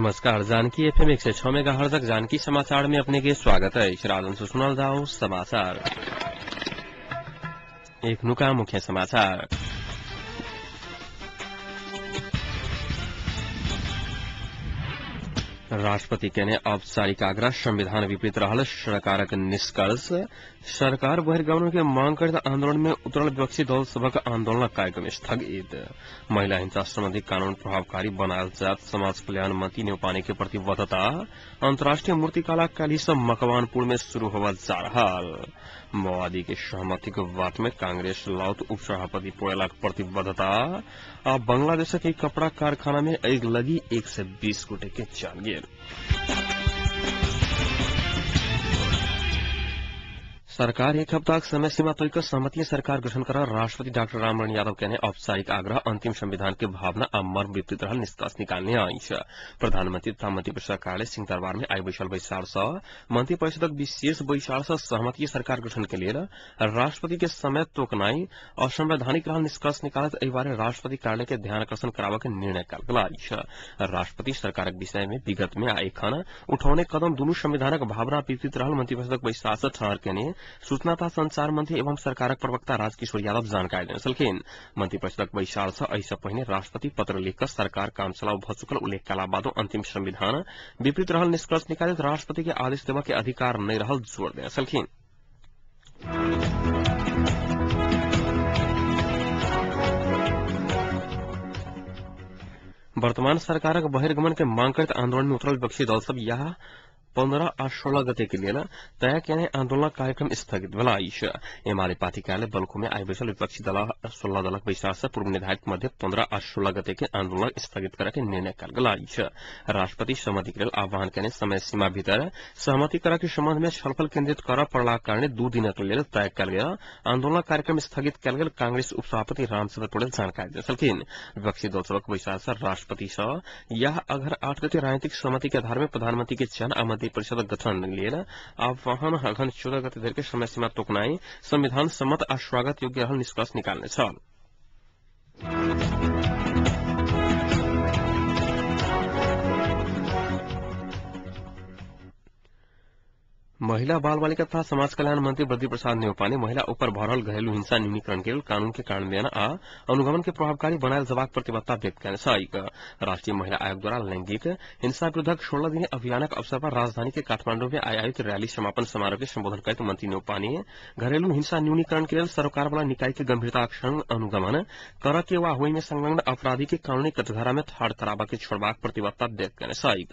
नमस्कार, जानकी एफएम 106 मेगाहर्जक जानकी समाचार में अपने के स्वागत है। राजन से सुनल जाओ समाचार। एक नुका मुख्य समाचार। राष्ट्रपति केने औपचारिक आग्रह संविधान विपरीत रहल सरकारक निष्कर्ष। सरकार बहिर्गमन के मांग करैत आंदोलन में उतरल विपक्षी दल सभक आंदोलनक कार्यक्रम स्थगित। महिला हिंसा संबंधी कानून प्रभावकारी बनायल जात समाज कल्याण मंत्री न्यौपाने के प्रतिबद्धता। अंतर्राष्ट्रीय मूर्तिकला काल्हि से मकवानपुर में शुरू होबय जा रहल। माओवादी के सहमति के बात में कांग्रेस लाउत उपसभापति पोयलाक प्रतिबद्धता। आ बांग्लादेशक एक कपड़ा कारखाना में आगि लगी 120 गोटे के जान गेल। सरकार एक हफ्ताक समय सीमा तय कर सहमति सरकार गठन कर राष्ट्रपति डाक्टर रामवरण यादव के औपचारिक आग्रह अंतिम संविधान के भावना आ मर्म विपरीत रहल निष्कर्ष निकालने अछि। प्रधानमंत्री तथा मंत्री परिषद कार्यालय सिंह दरबार में आई बैसल बैसार सँ मंत्री परिषदक विशेष बैसार सँ सहमति सरकार गठन के लेल राष्ट्रपति के समय तोकनाई असंवैधानिक रहल निष्कर्ष निकालत एहि बारे राष्ट्रपति कार्यालय के ध्यानाकर्षण कराबऽ के निर्णय कयल गेल अछि। राष्ट्रपति सरकारक विषय में विगत में आ एखन उठौने कदम दुनू संविधानक भावना विपरीत रहल मंत्री परिषदक बैसार सँ ठहर केने सूचना तथा संचार मंत्री एवं सरकारक प्रवक्ता राजकिशोर यादव जानकारी देने छलखिन। मंत्री परिषदक बैसार सँ एहि सँ पहिने राष्ट्रपति पत्र लिख कऽ सरकार काम चलाऊ भऽ चुकल उल्लेख कयला बादो अंतिम संविधान विपरीत रहल निष्कर्ष निकालैत राष्ट्रपति के आदेश देबऽ के अधिकार नहि रहल जोर देने छलखिन। वर्तमान सरकारक बहिर्गमन के मांग करैत आंदोलन में उतरल विपक्षी दल सब यह 15 आ 16 गते के लेल तय केने आंदोलन कार्यक्रम स्थगित भेल अछि। एमाले पार्टी कार्यालय बल्खु में आई बैसल विपक्षी दल 16 दलक बैसार से पूर्व निर्धारित मध्य 15 आ 16 गते के आंदोलन स्थगित करे के निर्णय कयल गेल अछि। राष्ट्रपति सहमति के लेल आह्वान केने समय सीमा भीतर सहमति करऽ के संबंध में छलफल केंद्रित करऽ पड़लाक कारणे 2 दिनक लेल तय कयल गेल आंदोलन कार्यक्रम स्थगित कयल गेल कांग्रेस उपसभापति रामचंद्र पौडेल जानकारी देने छलखिन। विपक्षी दल सभक बैसार से राष्ट्रपति सँ यह अघर 8 गते राजनीतिक सहमति के आधार में प्रधानमंत्री के चयन आ मंत्री परिषद गठन लेल आह्वान अघन 14 गते धरि के समय सीमा तोकनाई संविधान सम्मत आ स्वागत योग्य रहल निष्कर्ष निकालने छल। महिला बाल बालिका तथा समाज कल्याण मंत्री बद्री प्रसाद न्यौपाने महिला ऊपर भऽ रहल घरेलू हिंसा न्यूनीकरण के लेल कानून के कार्यान्वयन आ अनुगमन के प्रभावकारी बनायल जबाक प्रतिबद्धता व्यक्त कयने छथि। राष्ट्रीय महिला आयोग द्वारा लैंगिक हिंसा विरुद्धक 16 दिनी अभियानक अवसर पर राजधानी के काठमांडू में आयोजित रैली समापन समारोह के संबोधन करैत मंत्री न्यौपाने घरेलू हिंसा न्यूनीकरण के लेल सरोकार वाला निकाय के गंभीरताक संग अनुगमन करऽ के वा ओहि में संलग्न अपराधी के कानूनी कटघरा में ठाढ़ कराबऽ के छोड़बाक प्रतिबद्धता व्यक्त कयने छथि।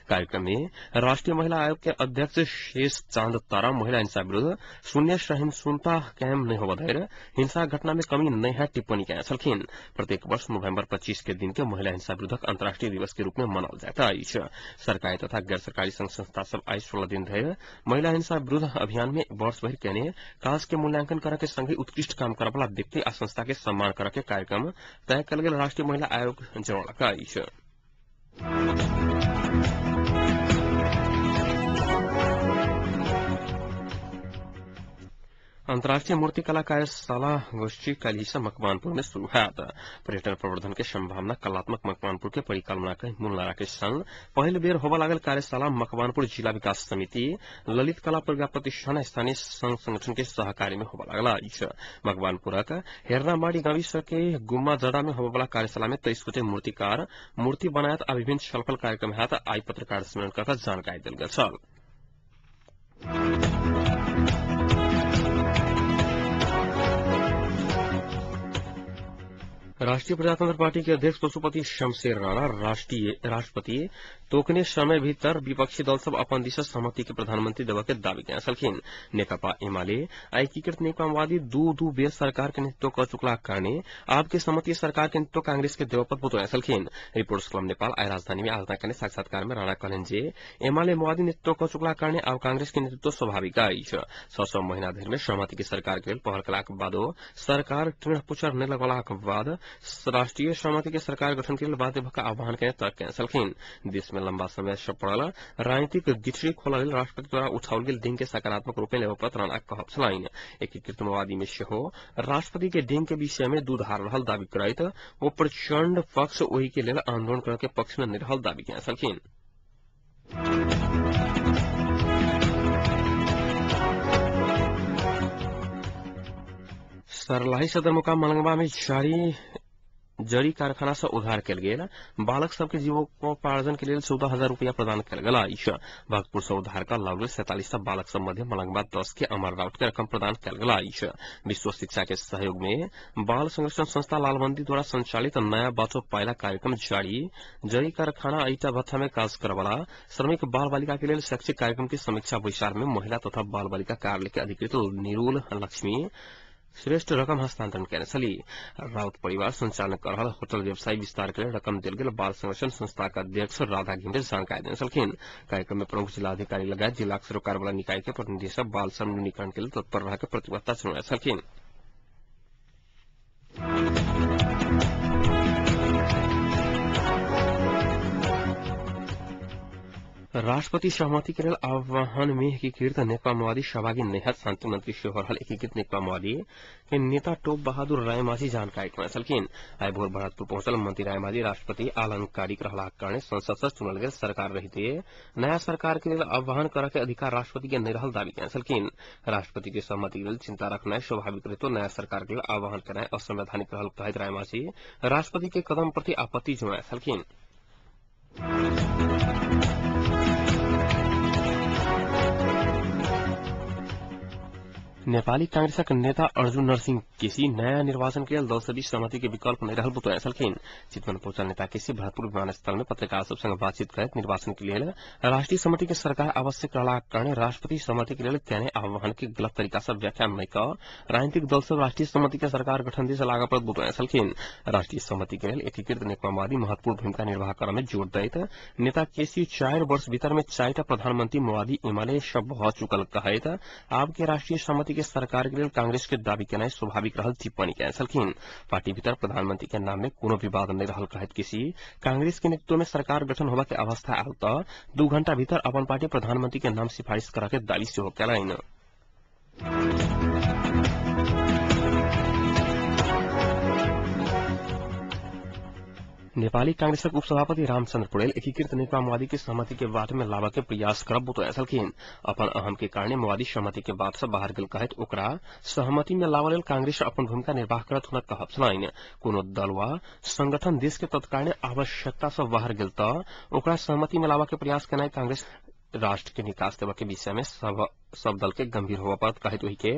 कार्यक्रम में राष्ट्रीय महिला आयोग के अध्यक्ष शेष चांद तारा महिला हिंसा विरुद्ध शून्य सहिष्णुता कायम नहीं होबऽ धरि हिंसा घटना में कमी नहीं है टिप्पणी कयने छलखिन। प्रत्येक वर्ष नवंबर 25 के दिन के महिला हिंसा विरुद्धक अंतर्राष्ट्रीय दिवस के रूप में मनाओल जाइत अछि। सरकारी तथा गैर सरकारी संघ संस्था सब आई 16 दिन धरि महिला हिंसा विरुद्ध अभियान में वर्ष भरि केने काज के मूल्यांकन करऽ के संगहि उत्कृष्ट काम करऽ वाला व्यक्ति आ संस्था के सम्मान करऽ के कार्यक्रम तय कयल गेल राष्ट्रीय महिला आयोग जनौलक अछि। अंतर्राष्ट्रीय मूर्तिकला कार्यशाला गोष्ठी काल्हि से मकवानपुर में शुरू हैत। पर्यटन प्रवर्धन के संभावना कलात्मक मकवानपुर के परिकल्पना के मूल नारा के संग पहिल बेर होबय लागल कार्यशाला मकवानपुर जिला विकास समिति ललित कला प्रज्ञा प्रतिष्ठान स्थानीय संघ संगठन के सहकार्य में होबय लागल अछि। मकवानपुरक हेरनामाड़ी गाविस के गुम्मा जड़ा में होबय वाला कार्यशाला में 23 गोटे मूर्तिकार मूर्ति बनायत आ विभिन्न छलफल कार्यक्रम हैत। आई पत्रकार सम्मेलन कऽ जानकारी देल गेल छल। राष्ट्रीय प्रजातंत्र पार्टी के अध्यक्ष पशुपति शमशेर राणा राष्ट्रपति तोकने समय भीतर विपक्षी दल सब अपन दिस सहमति के प्रधानमंत्री देबऽ के दावी कयने छलखिन। नेकपा एमाले आ एकीकृत नेकपा दू बेर सरकार के नेतृत्व कऽ चुकलाक कारणे आब के सहमति सरकार के नेतृत्व कांग्रेस के देबऽ पर बतौने छलखिन। रिपोर्ट्स क्लब नेपाल आइ राजधानी में आयोजना केने साक्षात्कार में राणा कहलनि जे एमाले माओवादी नेतृत्व कऽ चुकलाक कारणे आब कांग्रेस के नेतृत्व स्वाभाविक अछि। 6 महीना धरि में सहमति के सरकार के लेल पहल कयलाक बादो सरकार तृण पुचर नहि लगौलाक बाद राष्ट्रीय सहमति के सरकार गठन के लेल बाध्य भऽ आह्वान केने तर्क केने छलखिन। देश में लंबा समय से पड़ल राजनीतिक गिठरी खोलऽ लेल राष्ट्रपति द्वारा उठाओल गेल डेग के सकारात्मक रूपे लेबऽ पड़त राणाक कहब छलनि। एकीकृत माओवादी में सेहो राष्ट्रपति के डेग के विषय में दूधार रहल दावी करैत ओ प्रचंड पक्ष ओहि के लेल आंदोलन करऽ के पक्ष में नहि रहल दावी केने छलखिन। सर्लाही सदरमुकाम मलंगवा में जरी कारखाना से उधार कयल गेल बालक सबके जीवोपार्जन के लेल 14,000 रुपया प्रदान कयल गेल अछि। भक्तपुर से उधार का लाभ 47 बालक सब मध्य मलंगवा 10 के अमर राउत के रकम प्रदान कयल गेल अछि। विश्व शिक्षा के सहयोग में बाल संरक्षण संस्था लालबंदी द्वारा संचालित नया बाचो पायला कार्यक्रम जारी जरी कारखाना ईटा भत्था में काज करवाला श्रमिक बाल बालिका के लेल शैक्षिक कार्यक्रम की समीक्षा बैसार में महिला तथा बाल बालिका कार्यालय के अधिकृत निरूल लक्ष्मी श्रेष्ठ रकम हस्तांतरण कयने छली। राउत परिवार संचालन कर रहल होटल व्यवसाय विस्तार के लेल रकम देल गेल बाल संरक्षण संस्था के अध्यक्ष राधा घिमिरे जानकारी देने छलखिन। कार्यक्रम में प्रमुख जिलाधिकारी लगायत जिला सरोकार वाला निकाय के प्रतिनिधि सब बाल श्रम न्यूनीकरण के लेल तत्पर रह के प्रतिबद्धता जनौने छलखिन। राष्ट्रपति सहमति के लेल आह्वान में एकीकृत नेकपा माओवादी सहभागी नेहत शान्ति मंत्री सेहो रहल एकीकृत नेकपा माओवादी के नेता टोप बहादुर रायमाझी जानकारी करने छलखिन। आइ भोर भरतपुर पहुंचल मंत्री रायमाझी राष्ट्रपति आलंकारिक रहलाक कारणे संसद से चुनल गेल सरकार रहिते नया सरकार के लेल आह्वान करऽ के अधिकार राष्ट्रपति के नहि रहल दावी कयने छलखिन। राष्ट्रपति के सहमति के लेल चिंता रखनाइ स्वाभाविक रहितो नया सरकार के लेल आह्वान करनाइ असंवैधानिक रहल कहैत रायमाझी राष्ट्रपति के कदम प्रति आपत्ति जनाए छलखिन। नेपाली कांग्रेसक नेता अर्जुन नरसिंह केसी नयाँ निर्वाचन के लेल दल सबीच सहमति के विकल्प नहि रहल बतौने छलखिन। चितवन पहुंचल नेता केसी भरतपुर विमानस्थल में पत्रकार सब संग बातचीत करैत निर्वाचन के लेल राष्ट्रीय सहमति के सरकार आवश्यक रहलाक कारणे राष्ट्रपति सहमति के लेल कयने आह्वान के गलत तरीका से व्याख्या नहि क राजनीतिक दल सब राष्ट्रीय सहमति के सरकार गठन दिस लागऽ पड़त बतौने छलखिन। राष्ट्रीय सहमति के लेल एकीकृत नेकपा माओवादी महत्वपूर्ण भूमिका निर्वाह करऽ में जोर दैत नेता केसी 4 वर्ष भीतर में 4टा प्रधानमंत्री माओवादी एमाले सब भऽ चुकल कहैत आब के राष्ट्रीय सहमति के सरकार के लेल कांग्रेस के दावी केनाइ स्वाभाविक रहल टिप्पणी कयने छलखिन। पार्टी भीतर प्रधानमंत्री के नाम में कोनो विवाद नहि रहल कहैत केसी कांग्रेस के नेतृत्व में सरकार गठन होबा के अवस्था आयल तऽ 2 घंटा भीतर अपन पार्टी प्रधानमंत्री के नाम सिफारिश करऽ के दावी सेहो कयलनि। नेपाली कांग्रेसक उपसभापति रामचंद्र पुरेल एकीकृत नेकपा माओवादी के सहमति के बाट में लाबऽ के प्रयास करब बतौने छलखिन। अपन अहम के कारणे माओवादी सहमति के बाट से बाहर गेल कहैत ओकरा सहमति में लाबऽ लेल कांग्रेस अपन भूमिका निर्वाह करत हुनक कहब छलनि। कोनो दल वा संगठन देश के तत्कालीन आवश्यकता से बाहर गेल तऽ ओकरा सहमति में लाबऽ के प्रयास केनाइ कांग्रेस राष्ट्र के निकास देबऽ के विषय में सब दल के गंभीर होबऽ पड़त कहैत ओहि के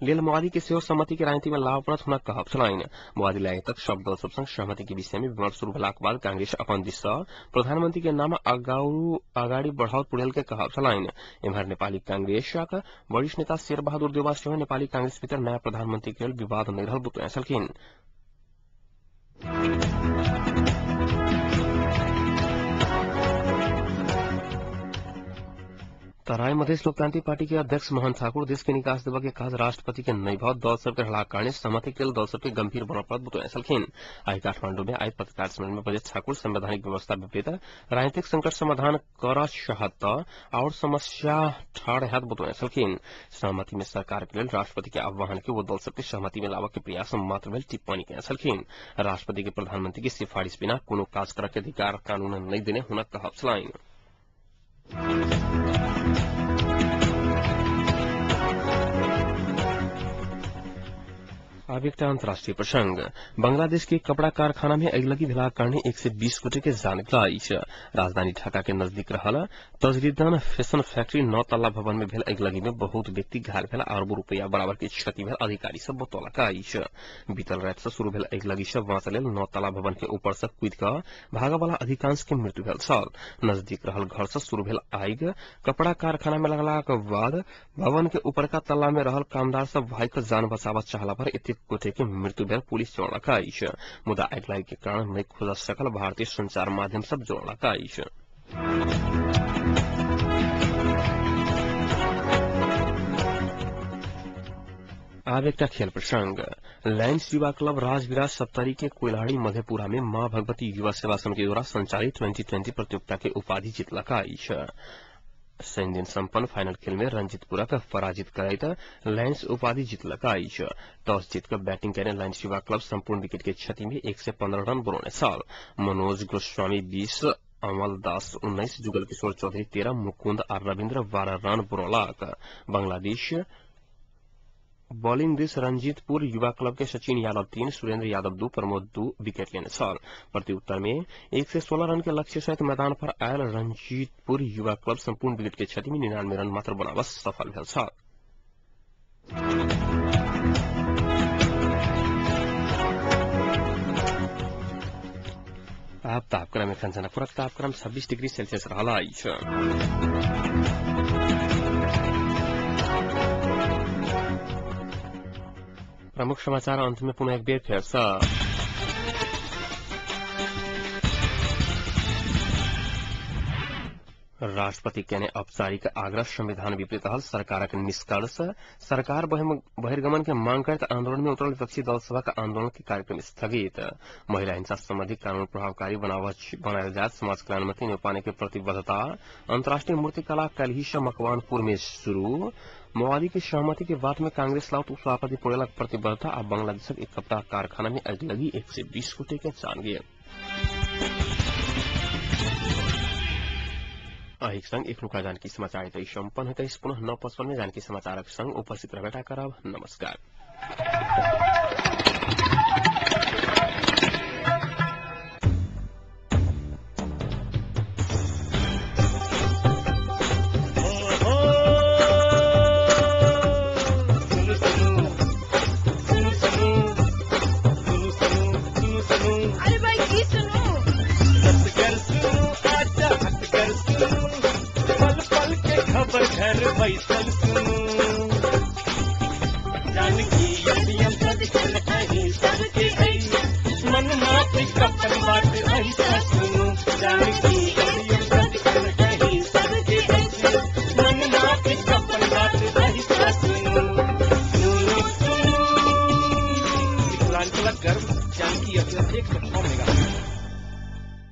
लेल माओवादी के सेहो सहमति के राजनीति में लाबऽ पड़त हुनक कहब छलनि। माओवादी लागे तक सब दल सब संग सहमति के विषय में विमर्श शुरू भेलाक बाद कांग्रेस अपन दिस सँ प्रधानमंत्री के नाम अगाडि बढ़ाओत पुरेल के कहब छलनि। एम्हर नेपाली कांग्रेसक वरिष्ठ नेता शेरबहादुर देउवा सेहो नेपाली कांग्रेस भीतर नया प्रधानमंत्री के लेल विवाद नहि रहल बतौने छलखिन। तराई मधेश लोकतांत्रिक पार्टी के अध्यक्ष मोहन ठाकुर देश के निकास देबऽ के काज राष्ट्रपति के नहि भऽ दल सबके रहलाक कारणे सहमति के लेल दल सबके गंभीर बनऽ पड़त बतौने छलखिन। आइ काठमांडू में आइ पत्रकार सम्मेलन में बजैत ठाकुर संवैधानिक व्यवस्था विपरीत राजनीतिक संकट समाधान करऽ चाहत तऽ आओर समस्या ठाढ़ हैत बतौने छलखिन। सहमति में सरकार के लेल राष्ट्रपति के आह्वान के ओ दल सबके सहमति में लाबऽ के प्रयास मात्र भेल टिप्पणी कयने छलखिन। राष्ट्रपति के प्रधानमंत्री के सिफारिश बिना कोनो काज करऽ के अधिकार कानून नहि देने हुनक कहब छलनि। अब एकटा अंतर्राष्ट्रीय प्रसंग। बांग्लादेश के कपड़ा कारखाना में अगिलगी भेलाक कारणे 120 गोटे के जान गेल अछि। राजधानी ढाका के नजदीक रहल तजरीदन फैशन फैक्ट्री 9 तल्ला भवन में भेल अगिलगी में बहुत व्यक्ति घायल भेल, अरबों रुपया बराबर के क्षति भेल अधिकारी सब बतौलक अछि। बीतल राति से शुरू भेल अगिलगी से बाँचऽ लेल 9 तल्ला भवन के ऊपर से कूदि कऽ भागऽ वाला अधिकांश के मृत्यु भेल छल। नजदीक रहल घर से शुरू भेल आगि कपड़ा कारखाना में लगलाक बाद भवन के ऊपरका तल्ला में रहल कामदार सब भागि कऽ जान बचाबऽ चाहला पर एतेक गोटे के मृत्यु भेल पुलिस जनौलक अछि। मुदा आगिलगी के कारण नहि खोजल सकल भारतीय संचार माध्यम सब जनौलक अछि। आब एकटा खेल प्रसंग। लायंस युवा क्लब राजविराज सप्तरी के कोइलहाड़ी मधेपुरा में मां भगवती युवा सेवा समिति द्वारा संचालित 2020 प्रतियोगिता के उपाधि जीतलक अछि। शनि दिन सम्पन्न फाइनल खेल में रंजीतपुरा के पराजित करैत लायंस उपाधि जीतलक अछि। टॉस जीत कऽ बैटिंग कयने लायंस युवा क्लब संपूर्ण विकेट के क्षति में 115 रन बनौने छल। मनोज गोस्वामी 20, अमल दास 19, जुगल किशोर चौधरी 13, मुकुंद आ रविन्द्र 12 रन पुरौलक। Bangladesh bowling this Ranjitpur Yuva club के सचिन यादव 3, सुरेंद्र यादव 2, प्रमोद 2 विकेट लेने छल। प्रत्युत्तर में 116 रन के लक्ष्य सहित मैदान पर आयल रंजीतपुर युवा क्लब संपूर्ण विकेट के क्षति में 99 रन मात्र बनाबऽ सफल भेल छल। आब तापक्रम एखन जनकपुरक तापक्रम 26 डिग्री सेल्सियस रहल अछि। प्रमुख समाचार अंत में पुनः एक बेर फेर सँ। राष्ट्रपति केने औपचारिक आग्रह संविधान विपरीत रहल सरकारक निष्कर्ष। सरकार बहिर्गमन के मांग करैत आंदोलन में उतरल विपक्षी दल सभक आंदोलन के कार्यक्रम स्थगित। महिला हिंसा संबंधी कानून प्रभावकारी बनायल जायत समाज कल्याण मंत्री न्यौपाने के प्रतिबद्धता। अंतर्राष्ट्रीय मूर्तिकला कलही से मकवानपुर में शुरू। माओवादी की सहमति के बाद में कांग्रेस लाउत उपसभापति पोड़ेलक प्रतिबद्धता। आ बांग्लादेशक एक कपड़ा कारखाना में अगलगी 120 गोटे के जान गेल। अहिक संग एखनुका जानकी समाचार एतै सम्पन्न होइत अछि। पुनः 9:55 में जानकी समाचारक संग उपस्थित रहबेटा करब। नमस्कार। अरे भाई की सुनू, खबर घर बैसल सुनू, जानकी एफएम सदखन अहीं सबके अछि, मन माफिक अपन बात अहिसँ सुनू, जानकी एफएम सदखन अहीं सबके अछि, मन माफिक अपन बात अहिसँ सुनू, सुनू सुनू। मिथिलांचलक गर्व जानकी एफएम 106 मेगाहर्ट्ज।